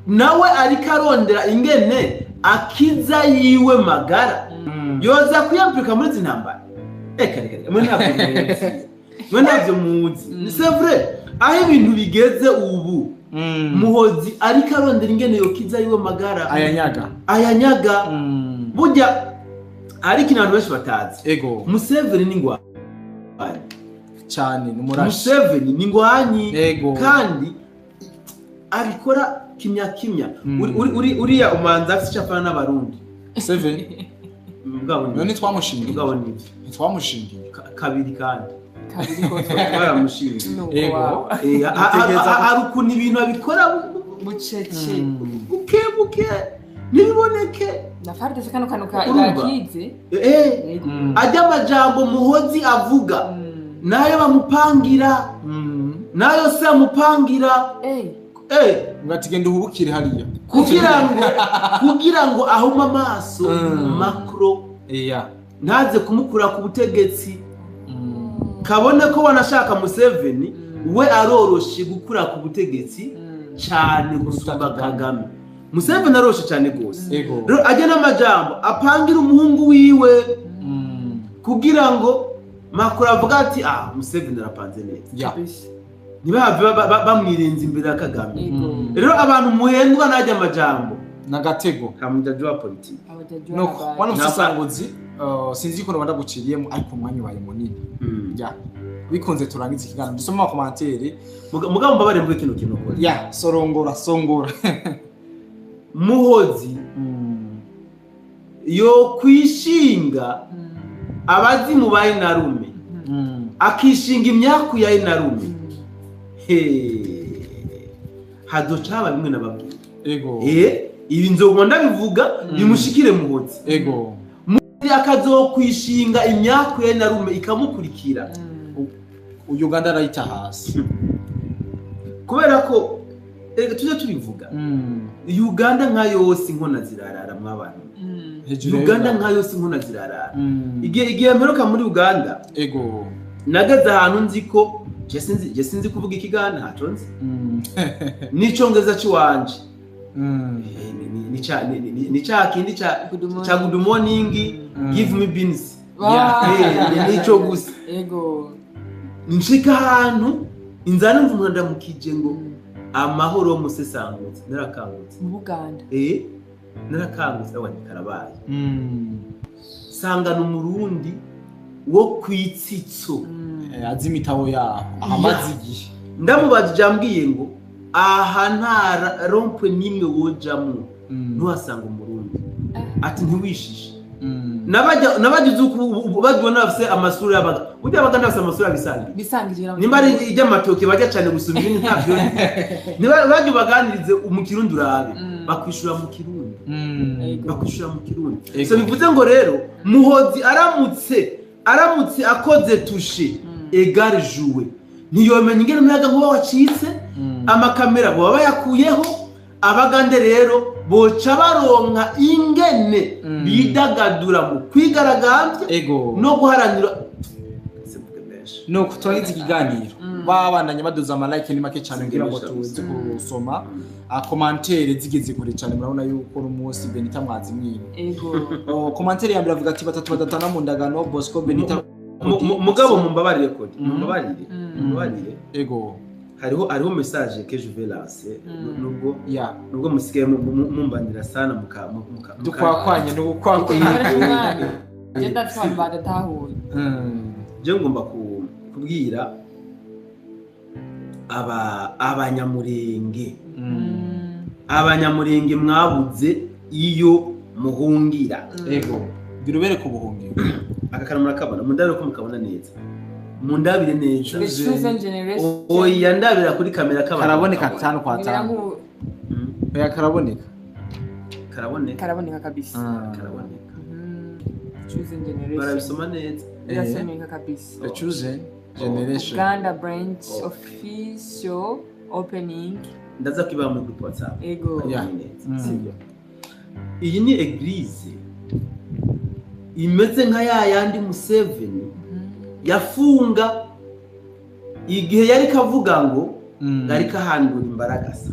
nawe ariko arondera ingene akiza yiwe magara, yoza kuyamplika muri izi ntambara. Eka reka mwe ntabwo muzi, mwe ntabyo muzi. C'est vrai, aho ibintu bigeze ubu Muhozi ariko arondera ingene yokiza yiwe magara, ayanyaga. Burya ariko abantu benshi batazi. Ego. Museveni ni ngwanyi cyane, n'umurashi. Museveni ni ngwanyi. Ego. Kandi abikora kimya kimya. Uriya umanza afite icapana n'abarundi. Museveni mugabo ni twamushingiye. Mugabo ni twamushingiye kabiri kandi kabiri kose twaramushingiye. Ego. Hari ukuntu ibintu abikora bucece buke buke ntibiboneke. Na FARDC kano kano kakize. Ajya amajambo Muhozi avuga nayo bamupangira, nayo se amupangira. Ngati genda uhubukire hariya kugira ngo ahume amaso Macron, ntaze kumukura ku butegetsi. Kabone ko wanashaka Museveni we aroroshe gukura ku butegetsi cyane gusumba Kagame. Museveni aroroshe cyane gose. Rero ajya n'amajambo apangira umuhungu wiwe kugira ngo Macron avuga ati Museveni arapanze neza. Ntibahave bamwirenza imbere ya Kagame. Rero abantu muhendwa najya amajambo nagatego kamujaji wa politiki. No wano musanguzi sinzi ko nabanda guciriyemo ariko umwanya waye munini. Ya. Bikunze turangiza ikiganiro dusoma ama commentaire. Mugabo mbabare mvuge kino kintu kora. Ya, sorongora songora. Muhozi yo kwishinga abazimu ba Inarume, akishinga imyaku ya Inarume. Hadoca bimwe nababwira. Ego. Ibi nzoguma ndabivuga bimushikire Muhozi. Ego. Muhozi akazokwishinga imyaku ya Inarume ikamukurikira. Uganda arayita hasi. Kubera ko reka tuje tubivuga. Uganda nka yose inkona zirarara mw'abantu. Uganda nka yose inkona zirarara. Igihe mperuka muri Uganda. Ego. Nageze ahantu nzi ko je sinzi kuvuga ikiganda ntaco nzi. N'icongereza ciwanje. Ni cha kindi cha good morning, give me beans. Nico gusa. Ego. Nshika ahantu inzana mvumwa ndamukije ngo amahoro musesangutse narakangutse. Mu Buganda. Narakangutse abanye karabaye. Sangana umurundi wo kwitsitso. Azi imitaho yaho ahamaze igihe. Ndamubajije ambwiye ngo aha nta rompwe nimwe wojamwo ntuhasanga umurundi. Ati ntiwishishe. Nabagize uko bagibona bafise amasura y'abaga. Burya abaganda bafise amasura bisangiye. Nimba ari iry'amatoke bajya cyane gusumba ibindi ntabyo. Niba bajya baganirize mu Kirundi urabe bakwishura mu Kirundi. Bakwishura mu Kirundi. So bivuze ngo rero Muhozi aramutse Aramutse akoze touche égale joué, ntiyomenya ingene umuyaga nkuba wacitse. Amakamera boba bayakuyeho. Abagande rero boca baronka ingene bidagadura mu kwigaragambya no guharanira. Nuko twagize ikiganiro, babandanye baduza ama like ni make cyane ngira ngo tuze gusoma commentaire zigeze kure cyane. Murabona yuko n'umunsi Benita mwazimwine. Ego. Commentaire ya mbere avuga ati batatu badatana mu ndagano, Bosco Benita. Mugabo mumbabarire, kodi mumbabarire, mumbabarire. Ego. Hariho message que je vais lancer, nubwo nubwo musigaye mumbanira sana muka dukwakwanye n'ubukwakwanye. Je ndafite badatahuye. Je ngomba kubwira abanyamurenge, abanyamurenge mwabuze iyo muhungira. Ego, girubere ku buhungiro. Aka kantu murakabona, mundabire ko mukabona neza, mundabire neza. Oya, ndabira kuri kamera karaboneka 5 kwa 5. Oya, karaboneka, karaboneka, karaboneka kabisa, karaboneka. Chosen generation barabisoma neza. Birasomeka kabisa. The chosen generation Uganda branch official opening. Ndaza kwiba mu group WhatsApp. Ego. Sibyo, iyi ni église imeze nka ya yandi Museveni yafunga igihe yari kavuga ngo yari kahandura imbaragasa.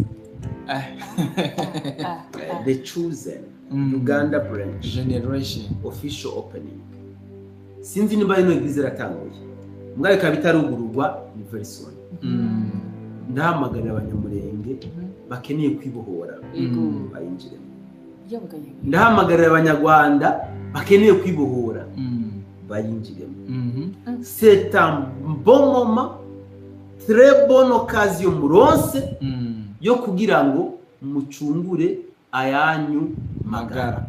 The chosen Uganda branch generation official opening. Sinzi nimba ino église iratanguye, mbwa ikaba itarugururwa ni very soon. Ndahamagarira abanyamurenge bakeneye kwibohora bayinjiremo. Ndahamagarira abanyarwanda bakeneye kwibohora bayinjiremo. C'est un bon moment, très bonne occasion muronse yo kugira ngo mucungure ayanyu magara.